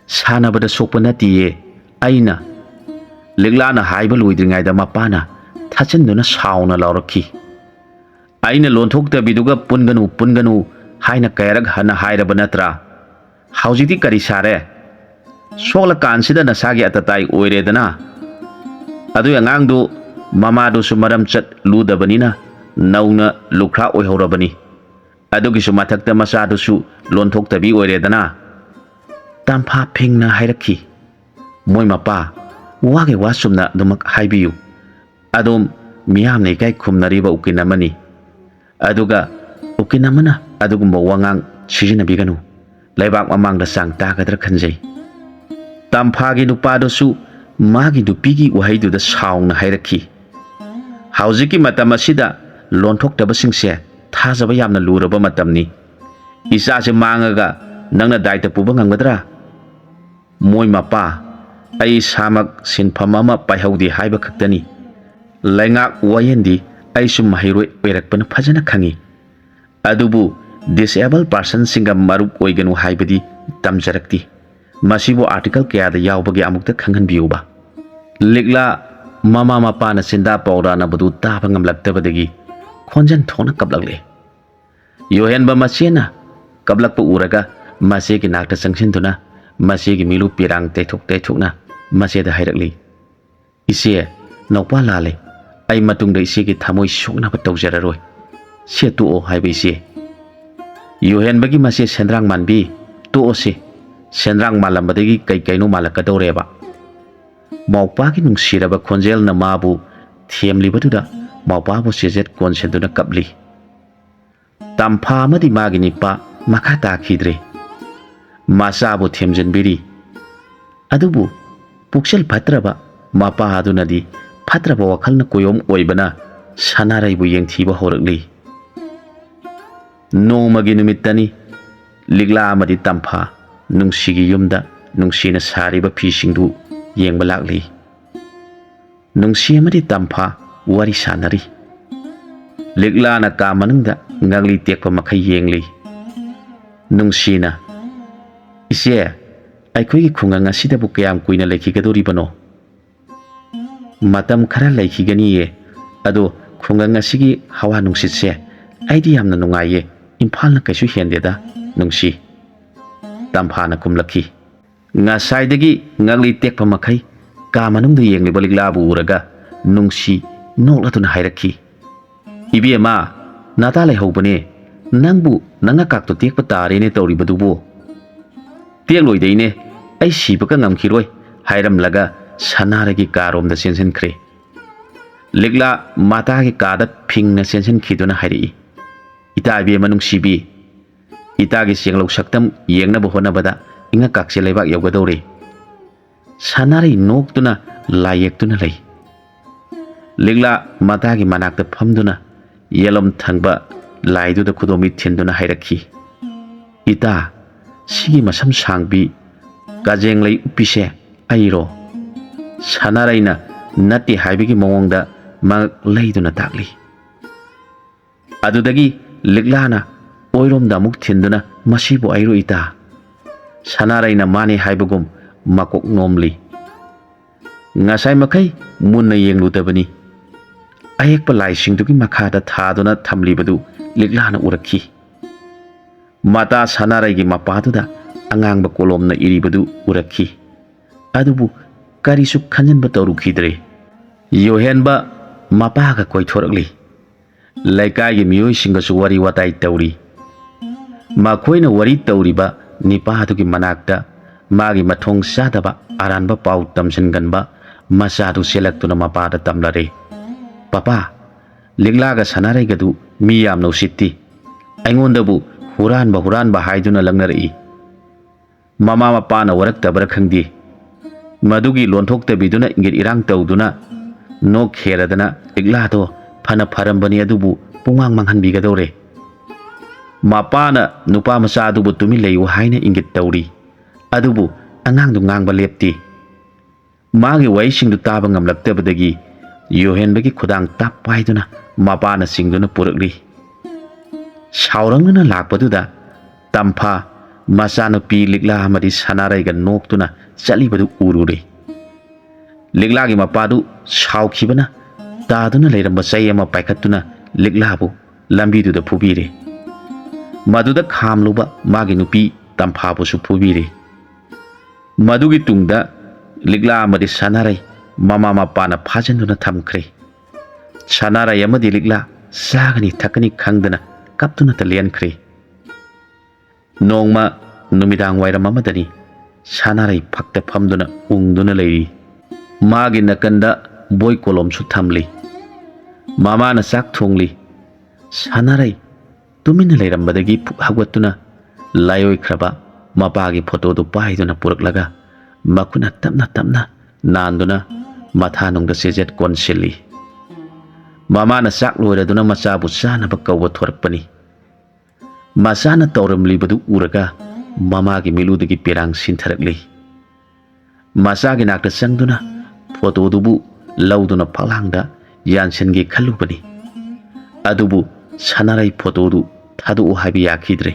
"ꯁꯥꯟꯅꯕꯗ ꯁꯣꯛꯄ ꯅꯠꯇꯤꯌꯦ, ꯑꯩꯅ꯫" ꯂꯤꯛꯂꯥꯅ ꯍꯥꯏꯕ ꯂꯣꯏꯗ꯭ꯔꯤꯉꯩꯗ ꯃꯄꯥꯅ ꯊꯠꯆꯤꯟꯗꯨꯅ ꯁꯥꯎꯅ ꯂꯥꯎꯔꯛꯈꯤ, "ꯑꯩꯅ ꯂꯣꯟꯊꯣꯛꯇꯕꯤꯗꯨꯒ ꯄꯨꯟꯒꯅꯨ, ꯄꯨꯟꯒꯅꯨ ꯍꯥꯏꯅ ꯀꯌꯥꯔꯛ ꯍꯟꯅ ꯍꯥꯏꯔꯕ ꯅꯠꯇ꯭ꯔꯥ? ꯍꯧꯖꯤꯛꯇꯤ ꯀꯔꯤ ꯁꯥꯔꯦ? ꯁꯣꯛꯂꯀꯥꯟꯁꯤꯗ ꯅꯁꯥꯒꯤ ꯑꯇꯇꯥꯏ ꯑꯣꯏꯔꯦꯗꯅ꯫ ꯑꯗꯨꯏ ꯑꯉꯥꯡꯗꯨ ꯃꯃꯥꯗꯨꯁꯨ ꯃꯔꯝ ꯆꯠ ꯂꯨꯗꯕꯅꯤꯅ ꯅꯧꯅ ꯂꯨꯈ꯭ꯔꯥ ꯑꯣꯏꯍꯧꯔꯕꯅꯤ꯫ ꯑꯗꯨꯒꯤꯁꯨ ꯃꯊꯛꯇ ꯃꯆꯥꯗꯨꯁꯨ ꯂꯣꯟꯊꯣꯛꯇꯕꯤ ꯑꯣꯏꯔꯦꯗꯅ꯫" ꯇꯝꯐꯥ ꯐꯤꯡꯅ ꯍꯥꯏꯔꯛꯈꯤ, "ꯃꯣꯏ ꯃꯄꯥ, ꯋꯥꯒꯤ ꯋꯥ ꯆꯨꯝꯅ ꯑꯗꯨꯃꯛ ꯍꯥꯏꯕꯤꯌꯨ꯫ ꯑꯗꯨꯝ ꯃꯤꯌꯥꯝꯅ ꯏꯀꯥꯏ ꯈꯨꯝꯅꯔꯤꯕ ꯎꯀꯤꯜ ꯑꯃꯅꯤ꯫ ꯑꯗꯨꯒ ꯎꯀꯤꯜ ꯑꯃꯅ ꯑꯗꯨꯒꯨꯝꯕ ꯋꯥꯉꯥꯡ ꯁꯤꯖꯤꯟꯅꯕꯤꯒꯅꯨ꯫ ꯂꯩꯕꯥꯛ ꯃꯃꯥꯡꯗ ꯆꯥꯡ ꯇꯥꯒꯗ꯭ꯔꯥ ꯈꯟꯖꯩ꯫" ꯇꯝꯐꯥꯒꯤ ꯅꯨꯄꯥꯗꯨꯁꯨ ꯃꯥꯒꯤ ꯅꯨꯄꯤꯒꯤ ꯋꯥꯍꯩꯗꯨꯗ ꯁꯥꯎꯅ ꯍꯥꯏꯔꯛꯈꯤ, "ꯍꯧꯖꯤꯛꯀꯤ ꯃꯇꯝ ꯑꯁꯤꯗ ꯂꯣꯟꯊꯣꯛꯇꯕꯁꯤꯡꯁꯦ ꯊꯥꯖꯕ ꯌꯥꯝꯅ ꯂꯨꯔꯕ ꯃꯇꯝꯅꯤ꯫ ꯏꯆꯥꯁꯦ ꯃꯥꯡꯉꯒ ꯅꯪꯅ ꯗꯥꯏꯇ ꯄꯨꯕ ꯉꯝꯒꯗ꯭ꯔꯥ? ꯃꯣꯏ ꯃꯄꯥ, ꯑꯩ ꯏꯁꯥꯃꯛ ꯁꯤꯟꯐꯝ ꯑꯃ ꯄꯥꯏꯍꯧꯗꯦ ꯍꯥꯏꯕ ꯈꯛꯇꯅꯤ꯫ ꯂꯩꯉꯥꯛ ꯋꯥꯌꯦꯜꯗꯤ ꯑꯩꯁꯨ ꯃꯍꯩꯔꯣꯏ ꯑꯣꯏꯔꯛꯄꯅ ꯐꯖꯅ ꯈꯪꯏ꯫ ꯑꯗꯨꯕꯨ ꯗꯤꯁꯑꯦꯕꯜ ꯄꯥꯔꯁꯟꯁꯤꯡꯒ ꯃꯔꯨꯞ ꯑꯣꯏꯒꯅꯨ ꯍꯥꯏꯕꯗꯤ ꯇꯝꯖꯔꯛꯇꯦ꯫ ꯃꯁꯤꯕꯨ ꯑꯥꯔꯇꯤꯀꯜ ꯀꯌꯥꯗ ꯌꯥꯎꯕꯒꯦ ꯑꯃꯨꯛꯇ ꯈꯪꯍꯟꯕꯤꯌꯨꯕ?" ꯂꯤꯛꯂꯥ ꯃꯃꯥ ꯃꯄꯥꯅ ꯁꯤꯟꯗꯥ ꯄꯥꯎꯔꯥꯅꯕꯗꯨ ꯇꯥꯕ ꯉꯝꯂꯛꯇꯕꯗꯒꯤ ꯈꯣꯟꯖꯦꯜ ꯊꯣꯛꯅ ꯀꯞꯂꯛꯂꯦ꯫ ꯌꯣꯍꯦꯟꯕ ꯃꯆꯦꯅ ꯀꯞꯂꯛꯄ ꯎꯔꯒ ꯃꯆꯦꯒꯤ ꯅꯥꯛꯇ ꯆꯪꯁꯤꯟꯗꯨꯅ ꯃꯆꯦꯒꯤ ꯃꯤꯠꯂꯨ ꯄꯤꯔꯥꯡ ꯇꯩꯊꯣꯛ ꯇꯩꯊꯣꯛꯅ ꯃꯆꯦꯗ ꯍꯥꯏꯔꯛꯂꯤ, "ꯏꯆꯦ, ꯅꯧꯄꯥ ꯂꯥꯜꯂꯦ꯫ ꯑꯩ ꯃꯇꯨꯡꯗ ꯏꯆꯦꯒꯤ ꯊꯃꯣꯏ ꯁꯣꯛꯅꯕ ꯇꯧꯖꯔꯔꯣꯏ꯫ ꯁꯦ ꯇꯣꯛꯑꯣ ꯍꯥꯏꯕ ꯏꯆꯦ꯫" ꯌꯣꯍꯦꯟꯕꯒꯤ ꯃꯆꯦ ꯁꯦꯟꯗ꯭ꯔꯥꯡ ꯃꯥꯟꯕꯤ, "ꯇꯣꯛꯑꯣꯁꯦ꯫ ꯁꯦꯟꯗ꯭ꯔꯥꯡ ꯃꯥꯜꯂꯝꯕꯗꯒꯤ ꯀꯩ ꯀꯩꯅꯣ ꯃꯥꯜꯂꯛꯀꯗꯧꯔꯦꯕ꯫" ꯃꯧꯄꯥꯒꯤ ꯅꯨꯡꯁꯤꯔꯕ ꯈꯣꯟꯖꯦꯜꯅ ꯃꯥꯕꯨ ꯊꯦꯝꯂꯤꯕꯗꯨꯗ ꯃꯧꯄꯥꯕꯨ ꯆꯦꯖꯦꯠ ꯀꯣꯟꯁꯤꯟꯗꯨꯅ ꯀꯞꯂꯤ꯫ ꯇꯝꯐꯥ ꯑꯃꯗꯤ ꯃꯥꯒꯤ ꯅꯤꯄꯥ ꯃꯈꯥ ꯇꯥꯈꯤꯗ꯭ꯔꯦ꯫ ꯃꯆꯥꯕꯨ ꯊꯦꯝꯖꯤꯟꯕꯤꯔꯤ꯫ ꯑꯗꯨꯕꯨ ꯄꯨꯛꯆꯦꯜ ꯐꯠꯇ꯭ꯔꯕ ꯃꯄꯥ ꯑꯗꯨꯅꯗꯤ ꯐꯠꯇ꯭ꯔꯕ ꯋꯥꯈꯜꯅ ꯀꯣꯏꯌꯣꯝ ꯑꯣꯏꯕꯅ ꯁꯅꯥꯔꯩꯕꯨ ꯌꯦꯡꯊꯤꯕ ꯍꯧꯔꯛꯂꯤ꯫ ꯅꯣꯡꯃꯒꯤ ꯅꯨꯃꯤꯠꯇꯅꯤ꯫ ꯂꯤꯛꯂꯥ ꯑꯃꯗꯤ ꯇꯝꯐꯥ ꯅꯨꯡꯁꯤꯒꯤ ꯌꯨꯝꯗ ꯅꯨꯡꯁꯤꯅ ꯁꯥꯔꯤꯕ ꯐꯤꯁꯤꯡꯗꯨ ꯌꯦꯡꯕ ꯂꯥꯛꯂꯤ꯫ ꯅꯨꯡꯁꯤ ꯑꯃꯗꯤ ꯇꯝꯐꯥ ꯋꯥꯔꯤ ꯁꯥꯟꯅꯔꯤ꯫ ꯂꯤꯛꯂꯥꯅ ꯀꯥ ꯃꯅꯨꯡꯗ ꯉꯛꯂꯤ ꯇꯦꯛꯄ ꯃꯈꯩ ꯌꯦꯡꯂꯤ꯫ ꯅꯨꯡꯁꯤꯅ, "ꯏꯆꯦ, ꯑꯩꯈꯣꯏꯒꯤ ꯈꯨꯡꯒꯪ ꯑꯁꯤꯗꯕꯨ ꯀꯌꯥꯝ ꯀꯨꯏꯅ ꯂꯩꯈꯤꯒꯗꯧꯔꯤꯕꯅꯣ?" "ꯃꯇꯝ ꯈꯔ ꯂꯩꯈꯤꯒꯅꯤꯌꯦ꯫ ꯑꯗꯣ ꯈꯨꯡꯒꯪ ꯑꯁꯤꯒꯤ ꯍꯋꯥ ꯅꯨꯡꯁꯤꯠꯁꯦ ꯑꯩꯗꯤ ꯌꯥꯝꯅ ꯅꯨꯡꯉꯥꯏꯌꯦ꯫ ꯏꯝꯐꯥꯜꯅ ꯀꯩꯁꯨ ꯍꯦꯟꯗꯦꯗ, ꯅꯨꯡꯁꯤ꯫" ꯇꯝꯐꯥꯅ ꯈꯨꯝꯂꯛꯈꯤ꯫ ꯉꯁꯥꯏꯗꯒꯤ ꯉꯛꯂꯤ ꯇꯦꯛꯄ ꯃꯈꯩ ꯀꯥ ꯃꯅꯨꯡꯗ ꯌꯦꯡꯂꯤꯕ ꯂꯤꯛꯂꯥꯕꯨ ꯎꯔꯒ ꯅꯨꯡꯁꯤ ꯅꯣꯛꯂꯗꯨꯅ ꯍꯥꯏꯔꯛꯈꯤ, "ꯏꯕꯦꯝꯃ, ꯅꯇꯥ ꯂꯩꯍꯧꯕꯅꯦ꯫ ꯅꯪꯕꯨ ꯅꯉꯛꯀꯥꯛꯇꯣ ꯇꯦꯛꯄ ꯇꯥꯔꯦꯅꯦ ꯇꯧꯔꯤꯕꯗꯨꯕꯨ?" "ꯇꯦꯛꯂꯣꯏꯗꯩꯅꯦ, ꯑꯩ ꯁꯤꯕꯒ ꯉꯝꯈꯤꯔꯣꯏ," ꯍꯥꯏꯔꯝꯂꯒ ꯁꯅꯥꯔꯩꯒꯤ ꯀꯥꯔꯣꯝꯗ ꯆꯦꯟꯁꯤꯟꯈ꯭ꯔꯦ꯫ ꯂꯤꯛꯂꯥ ꯃꯇꯥꯒꯤ ꯀꯥꯗ ꯐꯤꯡꯅ ꯆꯦꯟꯁꯤꯟꯈꯤꯗꯨꯅ ꯍꯥꯏꯔꯛꯏ, "ꯏꯇꯥ ꯏꯕꯦꯝꯃ ꯅꯨꯡꯁꯤꯕꯤ, ꯏꯇꯥꯒꯤ ꯆꯦꯡꯂꯧ ꯁꯛꯇꯝ ꯌꯦꯡꯅꯕ ꯍꯣꯠꯅꯕꯗ ꯏꯉꯛꯀꯥꯛꯁꯦ ꯂꯩꯕꯥꯛ ꯌꯧꯒꯗꯧꯔꯦ꯫" ꯁꯅꯥꯔꯩ ꯅꯣꯛꯇꯨꯅ ꯂꯥꯏ ꯌꯦꯛꯇꯨꯅ ꯂꯩ꯫ ꯂꯤꯛꯂꯥ ꯃꯇꯥꯒꯤ ꯃꯅꯥꯛꯇ ꯐꯝꯗꯨꯅ ꯌꯦꯂꯣꯝ ꯊꯪꯕ ꯂꯥꯏꯗꯨꯗ ꯈꯨꯗꯣꯝꯕꯤ ꯊꯤꯟꯗꯨꯅ ꯍꯥꯏꯔꯛꯈꯤ, "ꯏꯇꯥ, ꯁꯤꯒꯤ ꯃꯁꯝ ꯁꯥꯡꯕꯤ ꯀꯥꯖꯦꯡꯂꯩ ꯎꯞꯄꯤꯁꯦ ꯑꯩꯔꯣ?" ꯁꯅꯥꯔꯩꯅ ꯅꯠꯇꯦ ꯍꯥꯏꯕꯒꯤ ꯃꯑꯣꯡꯗ ꯃꯉꯛ ꯂꯩꯗꯨꯅ ꯇꯥꯛꯂꯤ꯫ ꯑꯗꯨꯗꯒꯤ ꯂꯤꯛꯂꯥꯅ ꯑꯣꯏꯔꯣꯝꯗ ꯑꯃꯨꯛ ꯊꯤꯟꯗꯨꯅ, "ꯃꯁꯤꯕꯨ ꯑꯩꯔꯣ ꯏꯇꯥ?" ꯁꯅꯥꯔꯩꯅ ꯃꯥꯅꯦ ꯍꯥꯏꯕꯒꯨꯝ ꯃꯀꯣꯛ ꯅꯣꯝꯂꯤ꯫ ꯉꯁꯥꯏ ꯃꯈꯩ ꯃꯨꯟꯅ ꯌꯦꯡꯂꯨꯗꯕꯅꯤ꯫ ꯑꯌꯦꯛꯄ ꯂꯥꯏꯁꯤꯡꯗꯨꯒꯤ ꯃꯈꯥꯗ ꯊꯥꯗꯨꯅ ꯊꯝꯂꯤꯕꯗꯨ ꯂꯤꯛꯂꯥꯅ ꯎꯔꯛꯈꯤ꯫ ꯃꯇꯥ ꯁꯅꯥꯔꯩꯒꯤ ꯃꯄꯥꯗꯨꯗ ꯑꯉꯥꯡꯕ ꯀꯣꯂꯣꯝꯅ ꯏꯔꯤꯕꯗꯨ ꯎꯔꯛꯈꯤ꯫ ꯑꯗꯨꯕꯨ ꯀꯔꯤꯁꯨ ꯈꯟꯖꯤꯟꯕ ꯇꯧꯔꯨꯈꯤꯗ꯭ꯔꯦ꯫ ꯌꯣꯍꯦꯟꯕ ꯃꯄꯥꯒ ꯀꯣꯏꯊꯣꯔꯛꯂꯤ꯫ ꯂꯩꯀꯥꯏꯒꯤ ꯃꯤꯑꯣꯏꯁꯤꯡꯒꯁꯨ ꯋꯥꯔꯤ ꯋꯥꯇꯥꯏ ꯇꯧꯔꯤ꯫ ꯃꯈꯣꯏꯅ ꯋꯥꯔꯤ ꯇꯧꯔꯤꯕ ꯅꯤꯄꯥꯗꯨꯒꯤ ꯃꯅꯥꯛꯇ ꯃꯥꯒꯤ ꯃꯊꯣꯡ ꯆꯥꯗꯕ ꯑꯔꯥꯟꯕ ꯄꯥꯎ ꯇꯝꯁꯤꯟꯒꯟꯕ ꯃꯆꯥꯗꯨ ꯆꯦꯜꯂꯛꯇꯨꯅ ꯃꯄꯥꯗ ꯇꯝꯂꯔꯦ꯫ "ꯄꯄꯥ, ꯂꯤꯛꯂꯥꯒ ꯁꯅꯥꯔꯩꯒꯗꯨ ꯃꯤ ꯌꯥꯝꯅ ꯎꯁꯤꯠꯇꯦ꯫ ꯑꯩꯉꯣꯟꯗꯕꯨ ꯍꯨꯔꯥꯟꯕ, ꯍꯨꯔꯥꯟꯕ ꯍꯥꯏꯗꯨꯅ ꯂꯛꯅꯔꯛꯏ꯫ ꯃꯃꯥ ꯃꯄꯥꯅ ꯋꯥꯔꯛꯇꯕꯔꯥ ꯈꯪꯗꯦ, ꯃꯗꯨꯒꯤ ꯂꯣꯟꯊꯣꯛꯇꯕꯤꯗꯨꯅ ꯏꯪꯒꯤꯠ ꯏꯔꯥꯡ ꯇꯧꯗꯨꯅ ꯅꯣꯛ ꯈꯦꯔꯗꯅ ꯂꯤꯛꯂꯥꯗꯣ ꯐꯅ ꯐꯔꯝꯕꯅꯤ, ꯑꯗꯨꯕꯨ ꯄꯨꯡꯃꯥꯡ ꯃꯥꯡꯍꯟꯕꯤꯒꯗꯧꯔꯦ꯫ ꯃꯄꯥꯅ ꯅꯨꯄꯥ ꯃꯆꯥ ꯑꯗꯨꯕꯨ ꯇꯨꯃꯤꯟ ꯂꯩꯌꯨ ꯍꯥꯏꯅ ꯏꯪꯒꯤꯠ ꯇꯧꯔꯤ, ꯑꯗꯨꯕꯨ ꯑꯉꯥꯡꯗꯨ ꯉꯥꯡꯕ ꯂꯦꯞꯇꯦ꯫ ꯃꯥꯒꯤ ꯋꯥꯍꯩꯁꯤꯡꯗꯨ ꯇꯥꯕ ꯉꯝꯂꯛꯇꯕꯗꯒꯤ ꯌꯣꯍꯦꯟꯕꯒꯤ ꯈꯨꯗꯥꯡ ꯇꯞ ꯄꯥꯏꯗꯨꯅ ꯃꯄꯥꯅ ꯆꯤꯡꯗꯨꯅ ꯄꯨꯔꯛꯂꯤ꯫ ꯁꯥꯎꯔꯛꯅꯅ ꯂꯥꯛꯄꯗꯨꯗ ꯇꯝꯐꯥ ꯃꯆꯥꯅꯨꯄꯤ ꯂꯤꯛꯂꯥ ꯑꯃꯗꯤ ꯁꯅꯥꯔꯩꯒ ꯅꯣꯛꯇꯨꯅ ꯆꯠꯂꯤꯕꯗꯨ ꯎꯔꯨꯔꯦ꯫ ꯂꯤꯛꯂꯥꯒꯤ ꯃꯄꯥꯗꯨ ꯁꯥꯎꯈꯤꯕꯅ ꯇꯥꯗꯨꯅ ꯂꯩꯔꯝꯕ ꯆꯩ ꯑꯃ ꯄꯥꯏꯈꯠꯇꯨꯅ ꯂꯤꯛꯂꯥꯕꯨ ꯂꯝꯕꯤꯗꯨꯗ ꯐꯨꯕꯤꯔꯦ꯫ ꯃꯗꯨꯗ ꯈꯥꯝꯂꯨꯕ ꯃꯥꯒꯤ ꯅꯨꯄꯤ ꯇꯝꯐꯥꯕꯨꯁꯨ ꯐꯨꯕꯤꯔꯦ꯫ ꯃꯗꯨꯒꯤ ꯇꯨꯡꯗ ꯂꯤꯛꯂꯥ ꯑꯃꯗꯤ ꯁꯅꯥꯔꯩ ꯃꯃꯥ ꯃꯄꯥꯅ ꯐꯥꯖꯤꯟꯗꯨꯅ ꯊꯝꯈ꯭ꯔꯦ꯫ ꯁꯅꯥꯔꯩ ꯑꯃꯗꯤ ꯂꯤꯛꯂꯥ ꯆꯥꯒꯅꯤ ꯊꯛꯀꯅꯤ ꯈꯪꯗꯅ ꯀꯞꯇꯨꯅꯇ ꯂꯦꯟꯈ꯭ꯔꯦ꯫ ꯅꯣꯡꯃ ꯅꯨꯃꯤꯗꯥꯡ ꯋꯥꯏꯔꯝ ꯑꯃꯗꯅꯤ ꯁꯅꯥꯔꯩ ꯐꯛꯇ ꯐꯝꯗꯨꯅ ꯎꯪꯗꯨꯅ ꯂꯩꯔꯤ꯫ ꯃꯥꯒꯤ ꯅꯥꯀꯟꯗ ꯕꯣꯏ ꯀꯣꯂꯣꯝꯁꯨ ꯊꯝꯂꯤ꯫ ꯃꯃꯥꯅ ꯆꯥꯛ ꯊꯣꯡꯂꯤ꯫ ꯁꯅꯥꯔꯩ ꯇꯨꯃꯤꯟꯅ ꯂꯩꯔꯝꯕꯗꯒꯤ ꯐꯨꯛ ꯍꯧꯒꯠꯇꯨꯅ ꯂꯥꯏꯑꯣꯏꯈ꯭ꯔꯕ ꯃꯄꯥꯒꯤ ꯐꯣꯇꯣꯗꯨ ꯄꯥꯏꯗꯨꯅ ꯄꯨꯔꯛꯂꯒ ꯃꯈꯨꯠꯅ ꯇꯞꯅ ꯇꯞꯅ ꯅꯥꯟꯗꯨꯅ ꯃꯊꯥꯅꯨꯡꯗ ꯆꯦꯖꯦꯠ ꯀꯣꯟꯁꯤꯜꯂꯤ꯫ ꯃꯃꯥꯅ ꯆꯥꯛ ꯂꯣꯏꯔꯗꯨꯅ ꯃꯆꯥꯕꯨ ꯆꯥꯅꯕ ꯀꯧꯕ ꯊꯣꯔꯛꯄꯅꯤ꯫ ꯃꯆꯥꯅ ꯇꯧꯔꯝꯂꯤꯕꯗꯨ ꯎꯔꯒ ꯃꯃꯥꯒꯤ ꯃꯤꯠꯂꯨꯗꯒꯤ ꯄꯤꯔꯥꯡ ꯁꯤꯟꯊꯔꯛꯂꯤ꯫ ꯃꯆꯥꯒꯤ ꯅꯥꯛꯇ ꯆꯪꯗꯨꯅ ꯐꯣꯇꯣꯗꯨꯕꯨ ꯂꯧꯗꯨꯅ ꯐꯛꯂꯥꯡꯗ ꯌꯥꯟꯁꯤꯟꯒꯦ ꯈꯜꯂꯨꯕꯅꯤ꯫ ꯑꯗꯨꯕꯨ ꯁꯅꯥꯔꯩ ꯐꯣꯇꯣꯗꯨ ꯊꯥꯗꯣꯛꯎ ꯍꯥꯏꯕ ꯌꯥꯈꯤꯗ꯭ꯔꯦ꯫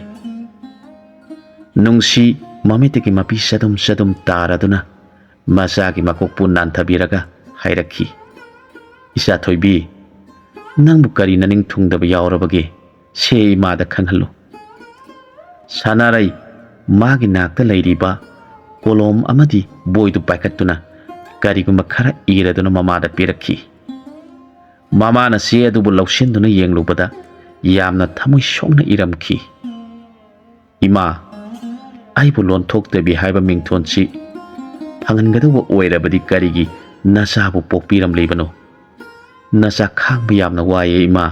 ꯅꯨꯡꯁꯤ ꯃꯃꯤꯠꯇꯒꯤ ꯃꯄꯤ ꯆꯗꯨꯝ ꯆꯗꯨꯝ ꯇꯥꯔꯗꯨꯅ ꯃꯆꯥꯒꯤ ꯃꯀꯣꯛꯄꯨ ꯅꯥꯟꯊꯕꯤꯔꯒ ꯍꯥꯏꯔꯛꯈꯤ, "ꯏꯆꯥ ꯊꯣꯏꯕꯤ, ꯅꯪꯕꯨ ꯀꯔꯤ ꯅꯅꯤꯡ ꯊꯨꯡꯗꯕ ꯌꯥꯎꯔꯕꯒꯦ? ꯁꯦ ꯏꯃꯥꯗ ꯈꯪꯍꯜꯂꯨ꯫" ꯁꯅꯥꯔꯩ ꯃꯥꯒꯤ ꯅꯥꯛꯇ ꯂꯩꯔꯤꯕ ꯀꯣꯂꯣꯝ ꯑꯃꯗꯤ ꯕꯣꯏꯗꯨ ꯄꯥꯏꯈꯠꯇꯨꯅ ꯀꯔꯤꯒꯨꯝꯕ ꯈꯔ ꯏꯔꯗꯨꯅ ꯃꯃꯥꯗ ꯄꯤꯔꯛꯈꯤ꯫ ꯃꯃꯥꯅ ꯆꯦ ꯑꯗꯨꯕꯨ ꯂꯧꯁꯤꯟꯗꯨꯅ ꯌꯦꯡꯂꯨꯕꯗ ꯌꯥꯝꯅ ꯊꯃꯣꯏ ꯁꯣꯛꯅ ꯏꯔꯝꯈꯤ꯫ "ꯏꯃꯥ, ꯑꯩꯕꯨ ꯂꯣꯟꯊꯣꯛꯇꯕꯤ ꯍꯥꯏꯕ ꯃꯤꯡꯊꯣꯟꯁꯤ ꯐꯪꯍꯟꯒꯗꯧꯕ ꯑꯣꯏꯔꯕꯗꯤ ꯀꯔꯤꯒꯤ ꯅꯆꯥꯕꯨ ꯄꯣꯛꯄꯤꯔꯝꯂꯤꯕꯅꯣ? ꯅꯆꯥ ꯈꯥꯡꯕ ꯌꯥꯝꯅ ꯋꯥꯏꯌꯦ ꯏꯃꯥ꯫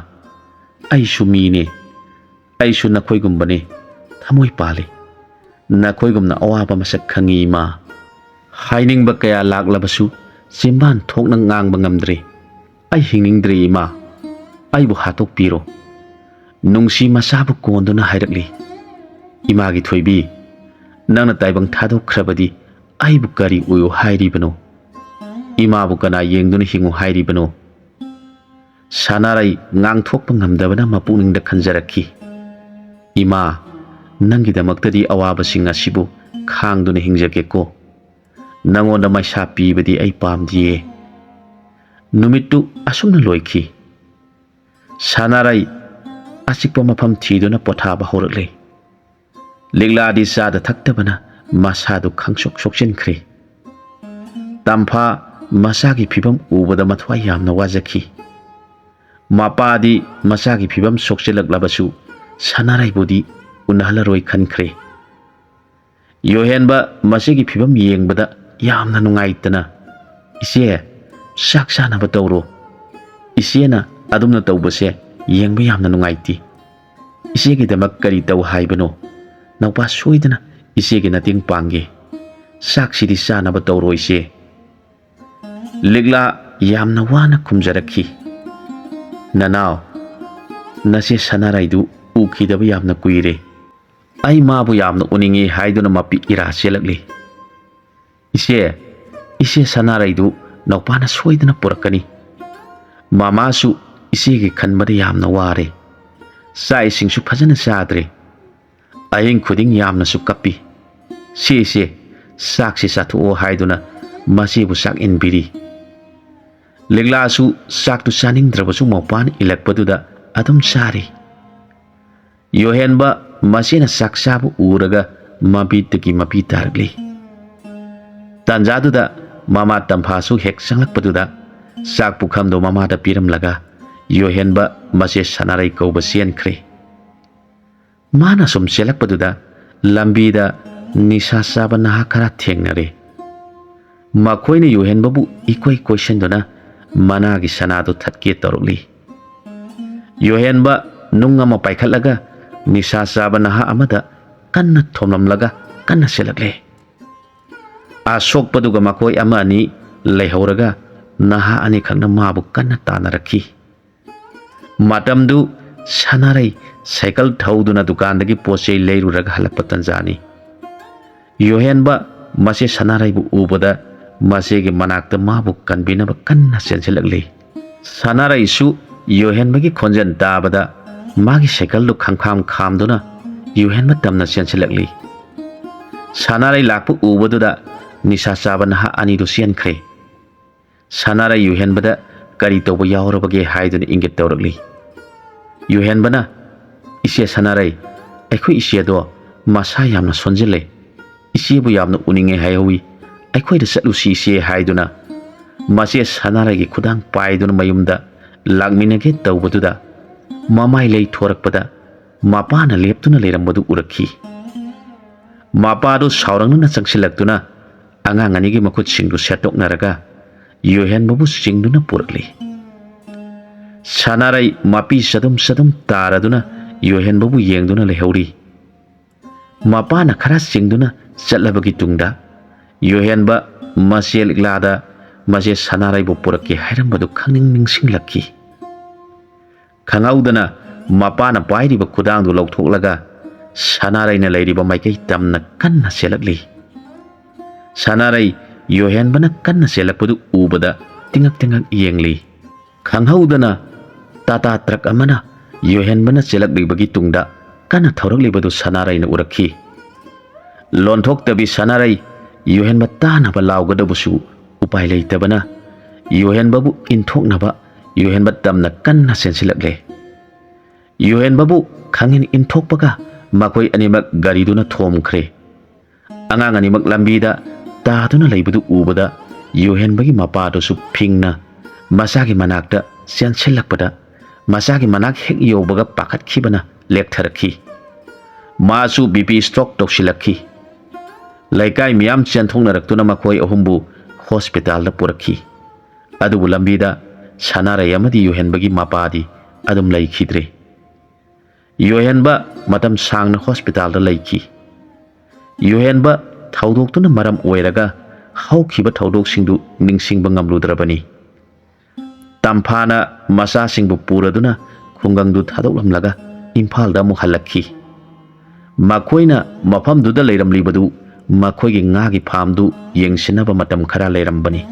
ꯑꯩꯁꯨ ꯃꯤꯅꯦ꯫ ꯑꯩꯁꯨ ꯅꯈꯣꯏꯒꯨꯝꯕꯅꯦ꯫ ꯊꯃꯣꯏ ꯄꯥꯜꯂꯤ꯫ ꯅꯈꯣꯏꯒꯨꯝꯅ ꯑꯋꯥꯕ ꯃꯁꯛ ꯈꯪꯉꯤ ꯏꯃꯥ꯫ ꯍꯥꯏꯅꯤꯡꯕ ꯀꯌꯥ ꯂꯥꯛꯂꯕꯁꯨ ꯆꯤꯝꯕꯥꯟ ꯊꯣꯛꯅ ꯉꯥꯡꯕ ꯉꯝꯗ꯭ꯔꯦ꯫ ꯑꯩ ꯍꯤꯡꯅꯤꯡꯗ꯭ꯔꯦ ꯏꯃꯥ꯫ ꯑꯩꯕꯨ ꯍꯥꯠꯇꯣꯛꯄꯤꯔꯣ꯫" ꯅꯨꯡꯁꯤ ꯃꯆꯥꯕꯨ ꯀꯣꯟꯗꯨꯅ ꯍꯥꯏꯔꯛꯂꯤ, "ꯏꯃꯥꯒꯤ ꯊꯣꯏꯕꯤ, ꯅꯪꯅ ꯇꯥꯏꯕꯪ ꯊꯥꯗꯣꯛꯈ꯭ꯔꯕꯗꯤ ꯑꯩꯕꯨ ꯀꯔꯤ ꯑꯣꯏꯌꯨ ꯍꯥꯏꯔꯤꯕꯅꯣ? ꯏꯃꯥꯕꯨ ꯀꯅꯥ ꯌꯦꯡꯗꯨꯅ ꯍꯤꯡꯉꯨ ꯍꯥꯏꯔꯤꯕꯅꯣ?" ꯁꯅꯥꯔꯩ ꯉꯥꯡꯊꯣꯛꯄ ꯉꯝꯗꯕꯅ ꯃꯄꯨꯛꯅꯤꯡꯗ ꯈꯟꯖꯔꯛꯈꯤ, "ꯏꯃꯥ, ꯅꯪꯒꯤꯗꯃꯛꯇꯗꯤ ꯑꯋꯥꯕꯁꯤꯡ ꯑꯁꯤꯕꯨ ꯈꯥꯡꯗꯨꯅ ꯍꯤꯡꯖꯒꯦꯀꯣ꯫ ꯅꯪꯉꯣꯟꯗ ꯃꯩꯁꯥ ꯄꯤꯕꯗꯤ ꯑꯩ ꯄꯥꯝꯗꯤꯌꯦ꯫" ꯅꯨꯃꯤꯠꯇꯨ ꯑꯁꯨꯝꯅ ꯂꯣꯏꯈꯤ꯫ ꯁꯅꯥꯔꯩ ꯑꯆꯤꯛꯄ ꯃꯐꯝ ꯊꯤꯗꯨꯅ ꯄꯣꯊꯥꯕ ꯍꯧꯔꯛꯂꯦ꯫ ꯂꯤꯛꯂꯥꯗꯤ ꯆꯥꯗ ꯊꯛꯇꯕꯅ ꯃꯁꯥꯗꯨ ꯈꯪꯁꯣꯛ ꯁꯣꯛꯆꯤꯟꯈ꯭ꯔꯦ꯫ ꯇꯝꯐꯥ ꯃꯆꯥꯒꯤ ꯐꯤꯕꯝ ꯎꯕꯗ ꯃꯊ꯭ꯋꯥꯏ ꯌꯥꯝꯅ ꯋꯥꯖꯈꯤ꯫ ꯃꯄꯥꯗꯤ ꯃꯆꯥꯒꯤ ꯐꯤꯕꯝ ꯁꯣꯛꯆꯤꯜꯂꯛꯂꯕꯁꯨ ꯁꯅꯥꯔꯩꯕꯨꯗꯤ ꯎꯅꯍꯜꯂꯔꯣꯏ ꯈꯟꯈ꯭ꯔꯦ꯫ ꯌꯣꯍꯦꯟꯕ ꯃꯁꯤꯒꯤ ꯐꯤꯕꯝ ꯌꯦꯡꯕꯗ ꯌꯥꯝꯅ ꯅꯨꯡꯉꯥꯏꯇꯅ, "ꯏꯆꯦ, ꯆꯥꯛ ꯆꯥꯅꯕ ꯇꯧꯔꯣ꯫ ꯏꯆꯦꯅ ꯑꯗꯨꯝꯅ ꯇꯧꯕꯁꯦ ꯌꯦꯡꯕ ꯌꯥꯝꯅ ꯅꯨꯡꯉꯥꯏꯇꯦ꯫ ꯏꯆꯦꯒꯤꯗꯃꯛ ꯀꯔꯤ ꯇꯧ ꯍꯥꯏꯕꯅꯣ? ꯅꯧꯄꯥ ꯁꯣꯏꯗꯅ ꯏꯆꯦꯒꯤ ꯃꯇꯦꯡ ꯄꯥꯡꯒꯦ꯫ ꯆꯥꯛꯁꯤꯗꯤ ꯆꯥꯅꯕ ꯇꯧꯔꯣ ꯏꯆꯦ꯫" ꯂꯤꯛꯂꯥ ꯌꯥꯝꯅ ꯋꯥꯅ ꯈꯨꯝꯖꯔꯛꯈꯤ, "ꯅꯅꯥꯎ, ꯅꯆꯦ ꯁꯅꯥꯔꯩꯗꯨ ꯎꯈꯤꯗꯕ ꯌꯥꯝꯅ ꯀꯨꯏꯔꯦ꯫ ꯑꯩ ꯃꯥꯕꯨ ꯌꯥꯝꯅ ꯎꯅꯤꯡꯏ" ꯍꯥꯏꯗꯨꯅ ꯃꯄꯤ ꯏꯔꯥ ꯆꯦꯜꯂꯛꯂꯤ꯫ "ꯏꯆꯦ, ꯏꯆꯦ ꯁꯅꯥꯔꯩꯗꯨ ꯅꯧꯄꯥꯅ ꯁꯣꯏꯗꯅ ꯄꯨꯔꯛꯀꯅꯤ꯫ ꯃꯃꯥꯁꯨ ꯏꯆꯦꯒꯤ ꯈꯟꯕꯗ ꯌꯥꯝꯅ ꯋꯥꯔꯦ꯫ ꯆꯥꯛ ꯏꯁꯤꯡꯁꯨ ꯐꯖꯅ ꯆꯥꯗ꯭ꯔꯦ꯫ ꯑꯍꯤꯡ ꯈꯨꯗꯤꯡ ꯌꯥꯝꯅꯁꯨ ꯀꯞꯄꯤ꯫ ꯁꯦ ꯏꯆꯦ, ꯆꯥꯛꯁꯤ ꯆꯥꯊꯣꯛꯑꯣ" ꯍꯥꯏꯗꯨꯅ ꯃꯆꯦꯕꯨ ꯆꯥꯛ ꯏꯟꯕꯤꯔꯤ꯫ ꯂꯤꯛꯂꯥꯁꯨ ꯆꯥꯛꯇꯨ ꯆꯥꯅꯤꯡꯗ꯭ꯔꯕꯁꯨ ꯃꯧꯄꯥꯅ ꯏꯜꯂꯛꯄꯗꯨꯗ ꯑꯗꯨꯝ ꯆꯥꯔꯤ꯫ ꯌꯣꯍꯦꯟꯕ ꯃꯆꯦꯅ ꯆꯥꯛ ꯆꯥꯕ ꯎꯔꯒ ꯃꯃꯤꯠꯇꯒꯤ ꯃꯄꯤ ꯇꯥꯔꯛꯂꯤ꯫ ꯇꯥꯟꯖꯥꯗꯨꯗ ꯃꯃꯥ ꯇꯝꯐꯥꯁꯨ ꯍꯦꯛ ꯆꯪꯂꯛꯄꯗꯨꯗ ꯆꯥꯛ ꯄꯨꯈꯝꯗꯨ ꯃꯃꯥꯗ ꯄꯤꯔꯝꯂꯒ ꯌꯣꯍꯦꯟꯕ ꯃꯆꯦ ꯁꯅꯥꯔꯩ ꯀꯧꯕ ꯆꯦꯟꯈ꯭ꯔꯦ꯫ ꯃꯥꯅ ꯁꯨꯝ ꯆꯦꯜꯂꯛꯄꯗꯨꯗ ꯂꯝꯕꯤꯗ ꯅꯤꯁꯥ ꯆꯥꯕ ꯅꯍꯥ ꯈꯔ ꯊꯦꯡꯅꯔꯦ꯫ ꯃꯈꯣꯏꯅ ꯌꯣꯍꯦꯟꯕꯕꯨ ꯏꯀꯣꯏ ꯀꯣꯏꯁꯤꯟꯗꯨꯅ ꯃꯅꯥꯒꯤ ꯁꯅꯥꯗꯨ ꯊꯠꯀꯦ ꯇꯧꯔꯛꯂꯤ꯫ ꯌꯣꯍꯦꯟꯕ ꯅꯨꯡ ꯑꯃ ꯄꯥꯏꯈꯠꯂꯒ ꯅꯤꯁꯥ ꯆꯥꯕ ꯅꯍꯥ ꯑꯃꯗ ꯀꯟꯅ ꯊꯣꯝꯂꯝꯂꯒ ꯀꯟꯅ ꯆꯦꯜꯂꯛꯂꯦ꯫ ꯑꯁꯣꯛꯄꯗꯨꯒ ꯃꯈꯣꯏ ꯑꯃ ꯑꯅꯤ ꯂꯩꯍꯧꯔꯒ ꯅꯍꯥ ꯑꯅꯤꯈꯛꯅ ꯃꯥꯕꯨ ꯀꯟꯅ ꯇꯥꯟꯅꯔꯛꯈꯤ꯫ ꯃꯇꯝꯗꯨ ꯁꯅꯥꯔꯩ ꯁꯥꯏꯀꯜ ꯊꯧꯗꯨꯅ ꯗꯨꯀꯥꯟꯗꯒꯤ ꯄꯣꯠ ꯆꯩ ꯂꯩꯔꯨꯔꯒ ꯍꯜꯂꯛꯄ ꯇꯟꯖꯥꯅꯤ꯫ ꯌꯣꯍꯦꯟꯕ ꯃꯆꯦ ꯁꯅꯥꯔꯩꯕꯨ ꯎꯕꯗ ꯃꯆꯦꯒꯤ ꯃꯅꯥꯛꯇ ꯃꯥꯕꯨ ꯀꯟꯕꯤꯅꯕ ꯀꯟꯅ ꯆꯦꯟꯁꯤꯜꯂꯛꯂꯤ꯫ ꯁꯅꯥꯔꯩꯁꯨ ꯌꯣꯍꯦꯟꯕꯒꯤ ꯈꯣꯟꯖꯦꯜ ꯇꯥꯕꯗ ꯃꯥꯒꯤ ꯁꯥꯏꯀꯜꯗꯨ ꯈꯪꯈꯥꯝ ꯈꯥꯝꯗꯨꯅ ꯌꯣꯍꯦꯟꯕ ꯇꯝꯅ ꯆꯦꯟꯁꯤꯜꯂꯛꯂꯤ꯫ ꯁꯅꯥꯔꯩ ꯂꯥꯛꯄ ꯎꯕꯗꯨꯗ ꯅꯤꯁꯥ ꯆꯥꯕ ꯅꯍꯥ ꯑꯅꯤꯗꯨ ꯆꯦꯟꯈ꯭ꯔꯦ꯫ ꯁꯅꯥꯔꯩ ꯌꯣꯍꯦꯟꯕꯗ ꯀꯔꯤ ꯇꯧꯕ ꯌꯥꯎꯔꯕꯒꯦ ꯍꯥꯏꯗꯨꯅ ꯏꯪꯒꯤꯠ ꯇꯧꯔꯛꯂꯤ꯫ ꯌꯣꯍꯦꯟꯕꯅ, "ꯏꯆꯦ ꯁꯅꯥꯔꯩ, ꯑꯩꯈꯣꯏ ꯏꯆꯦꯗꯣ ꯃꯁꯥ ꯌꯥꯝꯅ ꯁꯣꯟꯖꯤꯜꯂꯦ꯫ ꯏꯆꯦꯕꯨ ꯌꯥꯝꯅ ꯎꯅꯤꯡꯉꯦ ꯍꯥꯏꯍꯧꯋꯤ꯫ ꯑꯩꯈꯣꯏꯗ ꯆꯠꯂꯨꯁꯤ ꯏꯆꯦ" ꯍꯥꯏꯗꯨꯅ ꯃꯆꯦ ꯁꯅꯥꯔꯩꯒꯤ ꯈꯨꯗꯥꯡ ꯄꯥꯏꯗꯨꯅ ꯃꯌꯨꯝꯗ ꯂꯥꯛꯃꯤꯟꯅꯒꯦ ꯇꯧꯕꯗꯨꯗ ꯃꯃꯥꯏ ꯂꯩꯊꯣꯔꯛꯄꯗ ꯃꯄꯥꯅ ꯂꯦꯞꯇꯨꯅ ꯂꯩꯔꯝꯕꯗꯨ ꯎꯔꯛꯈꯤ꯫ ꯃꯄꯥꯗꯨ ꯁꯥꯎꯔꯛꯅꯅ ꯆꯪꯁꯤꯜꯂꯛꯇꯨꯅ ꯑꯉꯥꯡ ꯑꯅꯤꯒꯤ ꯃꯈꯨꯠꯁꯤꯡꯗꯨ ꯁꯦꯠꯇꯣꯛꯅꯔꯒ ꯌꯣꯍꯦꯟꯕꯕꯨ ꯆꯤꯡꯗꯨꯅ ꯄꯨꯔꯛꯂꯤ꯫ ꯁꯅꯥꯔꯩ ꯃꯄꯤ ꯆꯗꯨꯝ ꯆꯗꯨꯝ ꯇꯥꯔꯗꯨꯅ ꯌꯣꯍꯦꯟꯕꯕꯨ ꯌꯦꯡꯗꯨꯅ ꯂꯩꯍꯧꯔꯤ꯫ ꯃꯄꯥꯅ ꯈꯔ ꯆꯤꯡꯗꯨꯅ ꯆꯠꯂꯕꯒꯤ ꯇꯨꯡꯗ ꯌꯣꯍꯦꯟꯕ ꯃꯆꯦ ꯂꯤꯛꯂꯥꯗ ꯃꯆꯦ ꯁꯅꯥꯔꯩꯕꯨ ꯄꯨꯔꯛꯀꯦ ꯍꯥꯏꯔꯝꯕꯗꯨ ꯈꯪꯅꯤꯡ ꯅꯤꯡꯁꯤꯡꯂꯛꯈꯤ꯫ ꯈꯪꯍꯧꯗꯅ ꯃꯄꯥꯅ ꯄꯥꯏꯔꯤꯕ ꯈꯨꯗꯥꯡꯗꯨ ꯂꯧꯊꯣꯛꯂꯒ ꯁꯅꯥꯔꯩꯅ ꯂꯩꯔꯤꯕ ꯃꯥꯏꯀꯩ ꯇꯝꯅ ꯀꯟꯅ ꯆꯦꯜꯂꯛꯂꯤ꯫ ꯁꯅꯥꯔꯩ ꯌꯣꯍꯦꯟꯕꯅ ꯀꯟꯅ ꯆꯦꯜꯂꯛꯄꯗꯨ ꯎꯕꯗ ꯇꯤꯉꯛ ꯇꯤꯉꯛ ꯌꯦꯡꯂꯤ꯫ ꯈꯪꯍꯧꯗꯅ ꯇꯥꯇꯥ ꯇ꯭ꯔꯛ ꯑꯃꯅ ꯌꯣꯍꯦꯟꯕꯅ ꯆꯦꯜꯂꯛꯂꯤꯕꯒꯤ ꯇꯨꯡꯗ ꯀꯟꯅ ꯊꯧꯔꯛꯂꯤꯕꯗꯨ ꯁꯅꯥꯔꯩꯅ ꯎꯔꯛꯈꯤ꯫ ꯂꯣꯟꯊꯣꯛꯇꯕꯤ ꯁꯅꯥꯔꯩ ꯌꯣꯍꯦꯟꯕ ꯇꯥꯅꯕ ꯂꯥꯎꯒꯗꯕꯁꯨ ꯎꯄꯥꯏ ꯂꯩꯇꯕꯅ, ꯌꯣꯍꯦꯟꯕꯕꯨ ꯏꯟꯊꯣꯛꯅꯕ ꯌꯣꯍꯦꯟꯕ ꯇꯝꯅ ꯀꯟꯅ ꯆꯦꯟꯁꯤꯜꯂꯛꯂꯦ꯫ ꯌꯣꯍꯦꯟꯕꯕꯨ ꯈꯪꯍꯦꯟ ꯏꯟꯊꯣꯛꯄꯒ ꯃꯈꯣꯏ ꯑꯅꯤꯃꯛ ꯒꯥꯔꯤꯗꯨꯅ ꯊꯣꯝꯈ꯭ꯔꯦ꯫ ꯑꯉꯥꯡ ꯑꯅꯤꯃꯛ ꯂꯝꯕꯤꯗ ꯇꯥꯗꯨꯅ ꯂꯩꯕꯗꯨ ꯎꯕꯗ ꯌꯣꯍꯦꯟꯕꯒꯤ ꯃꯄꯥꯗꯨꯁꯨ ꯐꯤꯡꯅ ꯃꯆꯥꯒꯤ ꯃꯅꯥꯛꯇ ꯆꯦꯟꯁꯤꯜꯂꯛꯄꯗ, ꯃꯆꯥꯒꯤ ꯃꯅꯥꯛ ꯍꯦꯛ ꯌꯧꯕꯒ ꯄꯥꯈꯠꯈꯤꯕꯅ ꯂꯦꯛꯊꯔꯛꯈꯤ꯫ ꯃꯥꯁꯨ ꯕꯤ ꯄꯤ ꯁ꯭ꯇ꯭ꯔꯣꯛ ꯇꯧꯁꯤꯜꯂꯛꯈꯤ꯫ ꯂꯩꯀꯥꯏ ꯃꯤꯌꯥꯝ ꯆꯦꯟꯊꯣꯛꯅꯔꯛꯇꯨꯅ ꯃꯈꯣꯏ ꯑꯍꯨꯝꯕꯨ ꯍꯣꯁꯄꯤꯇꯥꯜꯗ ꯄꯨꯔꯛꯈꯤ꯫ ꯑꯗꯨꯕꯨ ꯂꯝꯕꯤꯗ ꯁꯅꯥꯔꯩ ꯑꯃꯗꯤ ꯌꯣꯍꯦꯟꯕꯒꯤ ꯃꯄꯥꯗꯤ ꯑꯗꯨꯝ ꯂꯩꯈꯤꯗ꯭ꯔꯦ꯫ ꯌꯣꯍꯦꯟꯕ ꯃꯇꯝ ꯁꯥꯡꯅ ꯍꯣꯁꯄꯤꯇꯥꯜꯗ ꯂꯩꯈꯤ꯫ ꯌꯣꯍꯦꯟꯕ ꯊꯧꯗꯣꯛꯇꯨꯅ ꯃꯔꯝ ꯑꯣꯏꯔꯒ ꯍꯧꯈꯤꯕ ꯊꯧꯗꯣꯛꯁꯤꯡꯗꯨ ꯅꯤꯡꯁꯤꯡꯕ ꯉꯝꯂꯨꯗ꯭ꯔꯕꯅꯤ꯫ ꯇꯝꯐꯥꯅ ꯃꯆꯥꯁꯤꯡꯕꯨ ꯄꯨꯔꯗꯨꯅ ꯈꯨꯡꯒꯪꯗꯨ ꯊꯥꯗꯣꯛꯂꯝꯂꯒ ꯏꯝꯐꯥꯜꯗ ꯑꯃꯨꯛ ꯍꯜꯂꯛꯈꯤ꯫ ꯃꯈꯣꯏꯅ ꯃꯐꯝꯗꯨꯗ ꯂꯩꯔꯝꯂꯤꯕꯗꯨ ꯃꯈꯣꯏꯒꯤ ꯉꯥꯒꯤ ꯐꯥꯝꯗꯨ ꯌꯦꯡꯁꯤꯟꯅꯕ ꯃꯇꯝ ꯈꯔ ꯂꯩꯔꯝꯕꯅꯤ꯫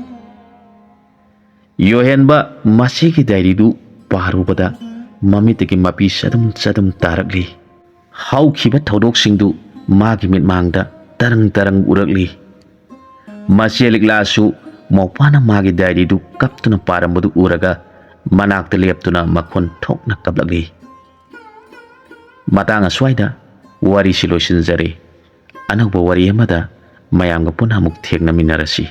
ꯌꯣꯍꯦꯟꯕ ꯃꯁꯤꯒꯤ ꯗꯥꯏꯔꯤꯗꯨ ꯄꯥꯔꯨꯕꯗ ꯃꯃꯤꯠꯇꯒꯤ ꯃꯄꯤ ꯆꯗꯨꯝ ꯆꯗꯨꯝ ꯇꯥꯔꯛꯂꯤ꯫ ꯍꯧꯈꯤꯕ ꯊꯧꯗꯣꯛꯁꯤꯡꯗꯨ ꯃꯥꯒꯤ ꯃꯤꯠꯃꯥꯡꯗ ꯇꯔꯪ ꯇꯔꯪ ꯎꯔꯛꯂꯤ꯫ ꯃꯆꯦ ꯂꯤꯛꯂꯥꯁꯨ ꯃꯧꯄꯥꯅ ꯃꯥꯒꯤ ꯗꯥꯏꯔꯤꯗꯨ ꯀꯞꯇꯨꯅ ꯄꯥꯔꯝꯕꯗꯨ ꯎꯔꯒ ꯃꯅꯥꯛꯇ ꯂꯦꯞꯇꯨꯅ ꯃꯈꯣꯟ ꯊꯣꯛꯅ ꯀꯞꯂꯛꯂꯤ꯫ ꯃꯇꯥꯡ ꯑꯁ꯭ꯋꯥꯏꯗ ꯋꯥꯔꯤꯁꯤ ꯂꯣꯏꯁꯤꯟꯖꯔꯦ꯫ ꯑꯅꯧꯕ ꯋꯥꯔꯤ ꯑꯃꯗ ꯃꯌꯥꯝꯒ ꯄꯨꯟꯅ ꯑꯃꯨꯛ ꯊꯦꯡꯅꯃꯤꯟꯅꯔꯁꯤ꯫